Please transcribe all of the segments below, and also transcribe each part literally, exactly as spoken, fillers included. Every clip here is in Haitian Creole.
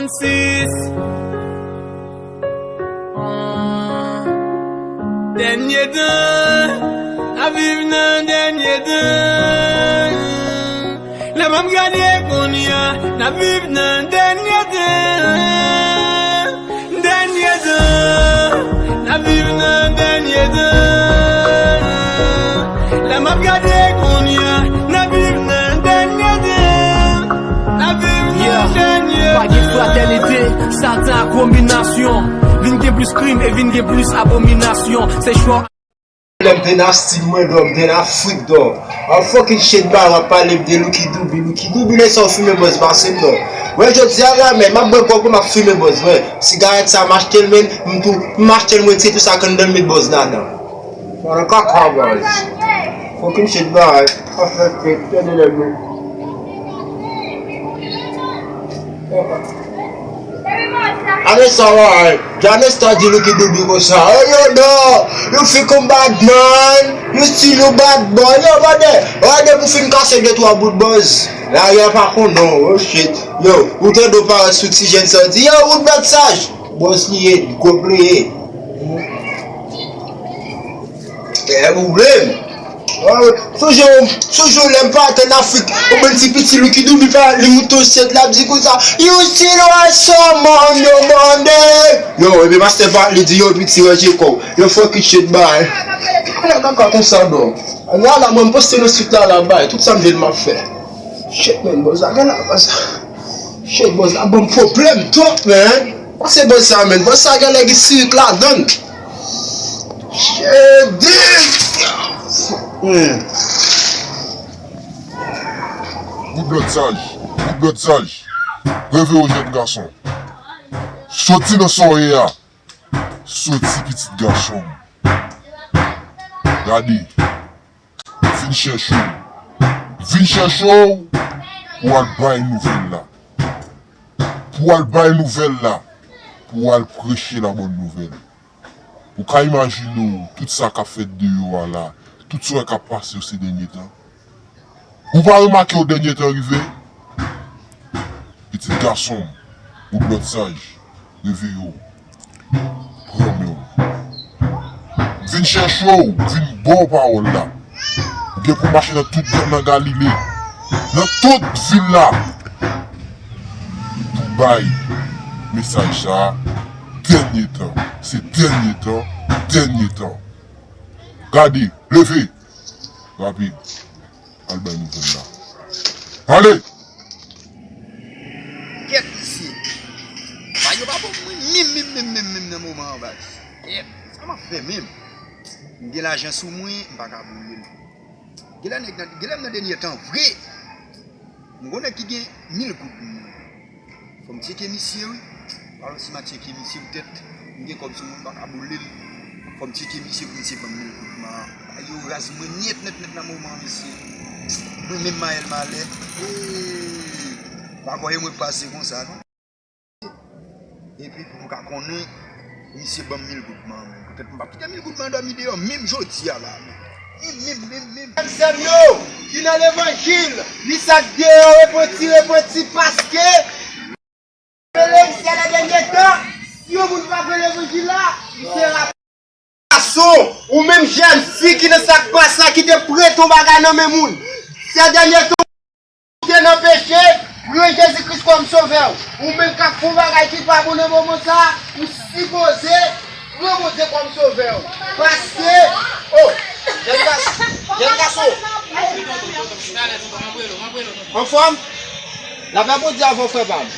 Sis. Dènye tan, n ap viv nan dènye tan. Lè m ap gade kounye a, n ap viv nan dènye tan. Dènye tan, n ap viv nan dènye tan. Lè m ap gade kounye a, n ap viv nan dènye tan. N ap viv nan dènye tan. Pa gen fratènite, Satan ak konbinasyon. Vin gen plis krim e vin gen plis abominasyon. Se chwa. Lè m te nan Stil mwen dò, m te nan Afrik dò. A fucking shit ba w ap pale m de Lucky Dube, Lucky Dube lè sa w fimen bòz pase m dò. Wè jodi a la men, m ap bwè gwòg mwen m ap fimen bòz, wè. Sigarèt sa m achte l men, m tou, m achte l m retire tou sa k anndan m met bòz ladan. Fò nan kaka bòz. Fucking shit ba w, pa fè fake, tande lè men. Ane sa w a, James ta di Lucky Dube konsa. Oh yo no, you fake a bad man, you still a bad boy. Yo, brother, brother pou fin kase de twa bout bòz. Larè a pa konn non, oh shit. Yo, ou tande w parèt sou ti jèn sa w di, yo, ou bèt saj. Bòz li ye, gòp li ye. E ou menm. Sonje w, sonje w lè m pa t an Afrik, yon bann ti piti Lucky Dube li pa, li moute yon sèt l ap di konsa, you still want some on your body. Yo, epi mastè pa li di yo piti ranje kò w. Yo fucking shit bay. Ala kaka konsa non. Ala mwen m poste nan sit la la bay, tout sa m vle m ap fè. Shit man, bòz la, gade la, bòz la. Shit, bòz la ban m pwoblèm twòp man. Pase bòz sa man, bòz sa genlè gen sirik ladan l. Shit. Hmm. Bout blòd saj, bout blòd saj. Reveye w jèn gason. Soti nan sa w ye a. Soti pitit gason m. Gade. Vin chèche w. Vin chèche w pou w al bay nouvèl la. Pou w al bay nouvèl la. Pou w al preche la bòn nouvèl. Ou ka imajine w tout sa k ap fèt deyò a la, tout sa w wè k ap pase yo se dènye tan. Ou pa remake w dènye tan rive? Pitit gason m, ou dlòt saj, reveye w. Pran men w. M vin chèche w, m vin ba w pawòl la. Ou gen pou mache nan tout nan Galile, nan tout vil la, pou bay mesaj sa a, dènye tan, se dènye tan, dènye tan. Gade, leve, rapid, al bay nouvèl la. Ale! Kèt misye. Bay yo pa bon pou mwen menm, menm, menm, menm, menm nan moman an, baz. Kèt, sa m ap fè menm? M gen lajan sou mwen, m pa ka boule l. Genlè nèg nan, genlè m nan dènye tan vre. M gon nèg ki gen mil goud pou mwen. Fò m tcheke misye, wi. Alò, si m a tcheke misye, poutèt m gen kòb sou mwen, m pa ka boule l. Fò m tcheke misye pou misye ban m mil goud. Ma, bagay yo raz mwen nèt, nèt, nèt nan moman an, mesye. Mwen menm mayèl malè. Eee, pa kwè mwen pase konsa, non. Epi pou nou ka konnen, misye ban m mil goud man, men. Poutèt m p ap kite mil goud man dòmi deyò, menm jodi a la, men. Menm, menm, menm, menm. Frè m, sè m yo, ki nan levanjil, li sa k deyò, repanti, repanti, paske rele misye nan dènye tan, si yon moun pa pran levanjil la, misye ra gason, ou menm jèn fi ki nan sa k pase la, ki te prete yon bagay nan men moun. Sè dènye tan, ou te nan peche, pran Jezi Kris kòm sovè w. Ou menm k ap fè yon bagay ki pa bon nan moman sa a, ou sipoze pran Bondye kòm sovè w. Paske, oh, jèn gason, jèn gason. Anfòm? Lapè Bondye avè w, frè pa m.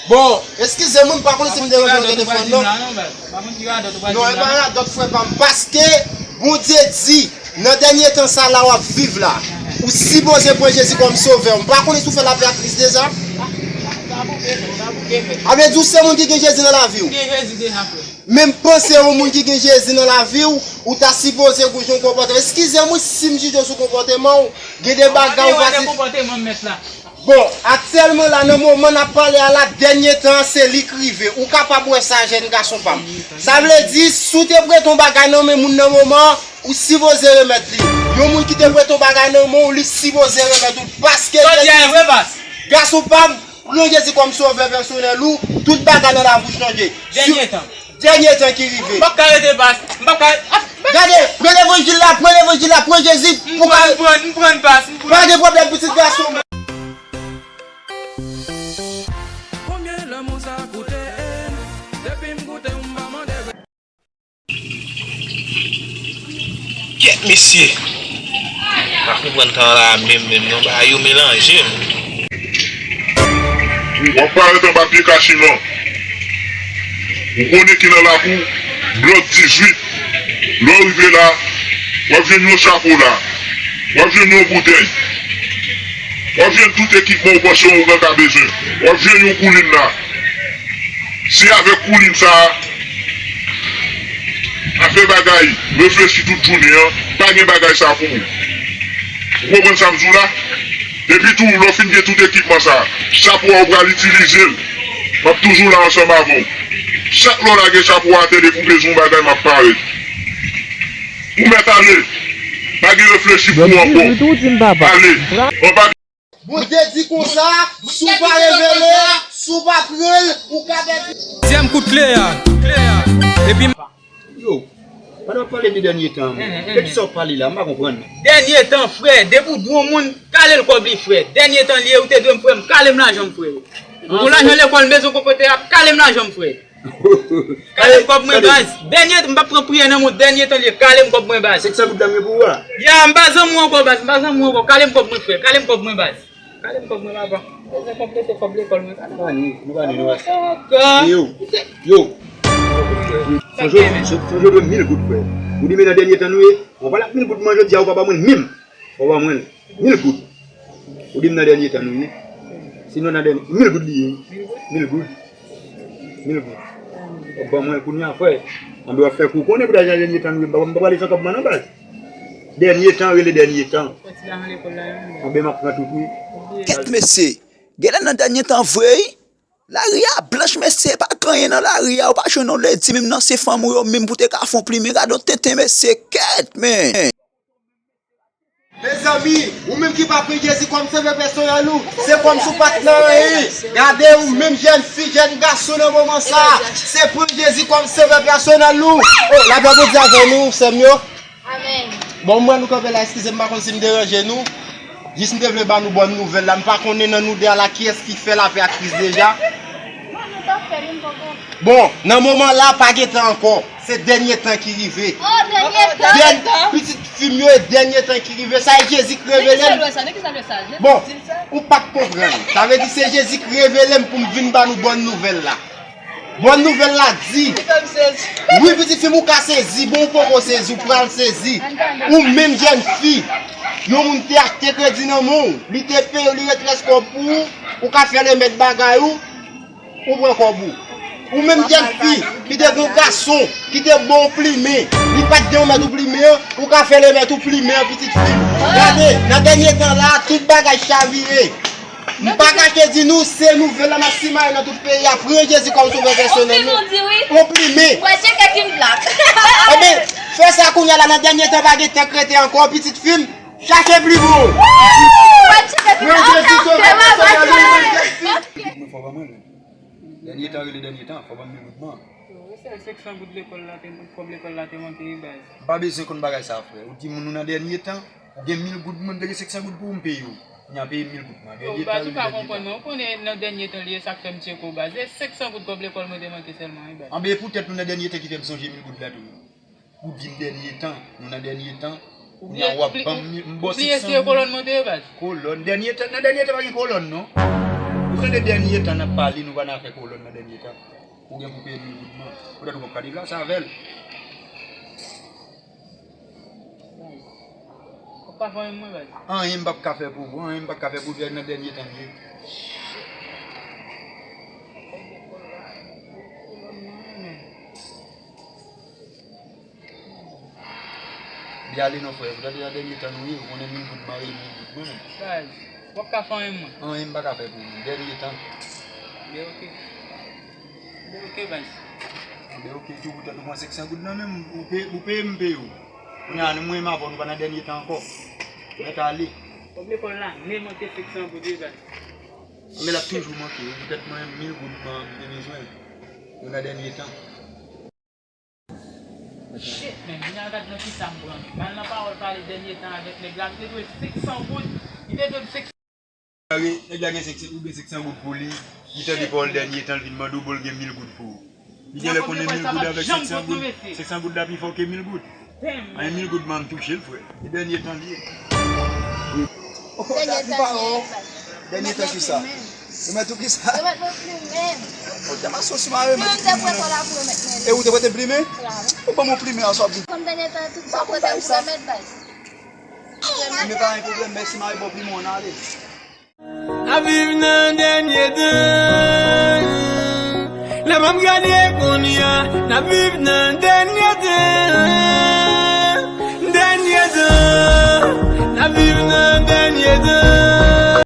Bon, eskize m, wi, m pa konnen si m deranje w nan telefòn, non. Non, e pa radòt, frè pa m. Paske Bondye di, nan dènye tan sa la w ap viv la, ou sipoze pran Jezi kòm sovè w. M pa konnen si w fè lapè ak Kris deja. A vle di w se moun ki gen Jezi nan lavi w. Men m panse yon moun ki gen Jezi nan lavi w, ou ta sipoze gon jan w konpòte w. Eskize m wi si m jije w sou konpòteman w. Gen de bagay ou pa si. Bon, aktyèlman la, nan moman n ap pale a la, dènye tan an, se li k rive. Ou kapab wè sa, jèn gason pa m. Sa vle di, si w te prete yon bagay nan men moun nan moman an, ou sipoze remèt li. Yon moun ki te prete yon bagay nan men w, li sipoze remèt ou l. Paske, gason pa m, Pran Jezi kòm sovè pèsonèl ou, tout bagay nan lavi w chanje. Dènye tan. Dènye tan ki rive. M p ap ka rete baz. M p ap ka. Gade, pran levanjil la, pran levanjil la, pran Jezi. M pran, m pran, m pran baz. M pran. Pa gen pwoblèm, pitit gason. Konbyen lanmou sa koute? Depi m koute w, m pa mande. Kèt mesye! M pa konprann tan la menm menm non, bagay yo melanje m. W ap parèt anba pye kachiman. Ou konnen ki nan lakou, blòk dizuit. Lè w rive la, w ap jwenn yon chapo la. W ap jwenn yon boutèy. W ap jwenn tout ekipman ou panse yon ougan ka bezwen. W ap jwenn yon koulin la. Se avèk koulin sa a, afè bagay, reflechi tout jounen an, pa gen bagay sa pou ou. Ou konprann sa m di w la? Epi tou, lè w fin gen tout ekipman sa a, chapo a ou pral itilize l. M ap toujou la ansanm avè w. Chak lè w lage chapo a atè, depi w bezwen yon bagay, m ap parèt. Ou mèt ale. Pa gen reflechi pou ou ankò. Ale. Anba Bondye di konsa, si w pa revele, si w pa pran l, ou ka pèdi. Dezyèm kout kle a. Epi m- Yo, pandan w ap pale de dènye tan, de ki sa w ap pale la? M pa konprann. Dènye tan, frè, depi w dwe yon moun, kale l kòb li, frè. Dènye tan li ye, ou te dwe m, frè m, kale m lajan m, frè. Ou lajan lekòl, mezon kokote a, kale m lajan m, frè. Kale m kòb mwen, baz. Dènye, m p ap pran priyè nan men w, dènye tan li ye, kale m kòb mwen, baz. Senk san goud la m gen pou ou a. Ya, m pa zanmi w ankò, baz, m pa zanmi w ankò. Kale m kòb mwen, frè. Kale m kòb mwen, baz. Kale m kòb mwen, papa. M bezwen konplete kòb lekòl mwen. Kale m kòb mwen. Nou pa ni, nou pa ni. Yo, yo. Fò jodi, fò jodi mil goud, frè. Ou di men nan dènye tan nou ye. Ou pa la mil goud manje, di a ou pa ba mwen menm. Ou ba mwen. Mil goud. Ou di m nan dènye tan nou ye. Si nou nan dènye, mil goud li ye. Mil goud. Mil goud. Ou ban mwen kounye a, frè. Anben w ap fè kou konnen pou ta jan dènye tan nou ye. M pa, m pa pale san kòb mwen non, baz. Dènye tan rele dènye tan. Anben m ap pran tout wi. Kèt mesye. Genlè nan dènye tan vre wi. Lari a blanch mesye, pa gen anyen nan lari a. Ou pa jwenn yon ledi menm nan se fanm ou yo menm pou te ka fè yon plimen. Gade yon tenten mesye. Kèt men. Mezanmi, ou menm ki pa pran Jezi kòm sovè pèsonèl ou, se kòmsi ou pa t nan anyen. Gade ou menm jèn fi, jèn gason nan moman sa, se pran Jezi kòm sovè pèsonèl ou. Oh, lapè Bondye avè nou, sè m yo. Amèn. Bon, m wè nou kanpe la, eskize m, m pa konn si m deranje nou. Jis m te vle ba nou bòn nouvèl la, m pa konnen nan nou de a la kiyès ki fè lapè ak Kris deja. Non, nou pa fè, nou poko. Bon, nan moman la, pa gen tan ankò. Se dènye tan ki rive. Oh, dènye tan. Dèn-, pitit fi m yo, e dènye tan ki rive. Sa e Jezi k revele m. Bon, ou pa t konprann. Sa vle di se Jezi k revele m pou m vin ba nou bòn nouvèl la. Bòn nouvèl la di. Wi, pitit fi m, ou ka sezi. Bon, ou poko sezi, ou pral sezi. Ou menm jèn fi. Yon moun te achte kredi nan men w. Li te peye w, li ret rès kòb pou ou. Ou ka fè remèd bagay ou. Ou pran kòb ou. Ou menm jèn fi ki te gen yon gason ki te ba w plimen, li pa t gen yon mèt ou plimen an, ou ka fè remèd ou plimen an, pitit fi m. Gade, nan dènye tan la, tout bagay chavire. M pa kache di nou, se nouvèl la m ap simaye nan tout peyi a. Pran Jezi kòm sovè pèsonèl nou. Yon plimen. Enben, fè sa kounye a la, nan dènye tan pa gen tan k rete ankò, pitit fi m. Chache pli bon. Pran Jezi sovè pèsonèl nou, pran Jezi. Mil goud mwen fò ban mwen l wi. Dènye tan rele dènye tan, fò ban m mil goud mwen. Yo, se senk san goud lekòl la te, kòb lekòl la te manke wi baz. M pa bezwen konn bagay sa frè. Ou di moun ou nan dènye tan, ou gen mil goud mwen, m te gen senk san goud pou ou m peye w. Kounye a peye mil goud mwen. Yo, dènye tan baz, ou rele pa dènye konprann tan. Mwen, ou konnen nan dènye tan li ye, sa k fè m tcheke w baz. E senk san goud kòb lekòl mwen te manke sèlman wi baz. Anben e poutèt nou nan dènye tan ki fè m sonje mil goud la tou. Ou di m dènye tan, nou nan dènye tan. Kounye a w ap ban m, m ba w senk san goud. Ou bliye se kolòn mwen te ye baz. Kolòn, dènye tan, nan dènye tan pa gen kolòn non. Ou tande dènye tan n ap pale, nou pa nan afè kolòn nan dènye tan. Ou gen pou peye mil goud mwen. Poutèt ou p ap ka deplase avè l. Ou pa fè anyen mwen baz. Anyen m p ap ka fè pou ou, anyen m p ap ka fè pou ou, nan dènye tan nou ye. Li ale non frè, poutèt nan dènye tan nou ye, ou konnen mil goud mwen, rele mil goud mwen menm. Baz, w ap ka fè anyen mwen. Anyen m pa ka fè pou ou, dènye tan. Anben oke. Anben oke baz. Anben oke tou, poutèt ou pran senk san goud nan men m, ou peye, ou peye m peye w. Kounye a, mwen menm avè w, nou pa nan dènye tan ankò. Mèt ale. Kòb lekòl la, men manke senk san goud wi baz. Men l ap toujou manke wi. Poutèt mwen, mil goud m te bezwen yo nan dènye tan. Shit, men, vin al gad nan kisa m pran. M al nan pawòl pale dènye tan avèk nèg la. M te dwe senk san goud. Li te dwe m senk san. Nèg la gen senk san, ou gen senk san goud pou li. Li tande pawòl dènye tan, l vin mande w, bon, l gen mil goud pou ou. Li genlè konnen mil goud avèk senk san goud. Senk san goud la pi fò ke mil goud. Ay, mil goud man touche l, frè. E dènye tan li ye. Dènye tan ki sa? Dènye tan ki sa? Remèt ou ki sa? Remèt mwen plimen. Ou te maso si ma remèt ou plimen. E ou te prete plimen? Ou ban mwen plimen an sòp. Kòm dènye tan tout sa ou prete pou remèt bay. Plimen pa yon pwoblèm, mèsi ma bon plimen an ale. N ap viv nan dènye tan. Lè m ap gade kounye a, n ap viv nan dènye tan. Dènye tan. N ap viv nan dènye tan.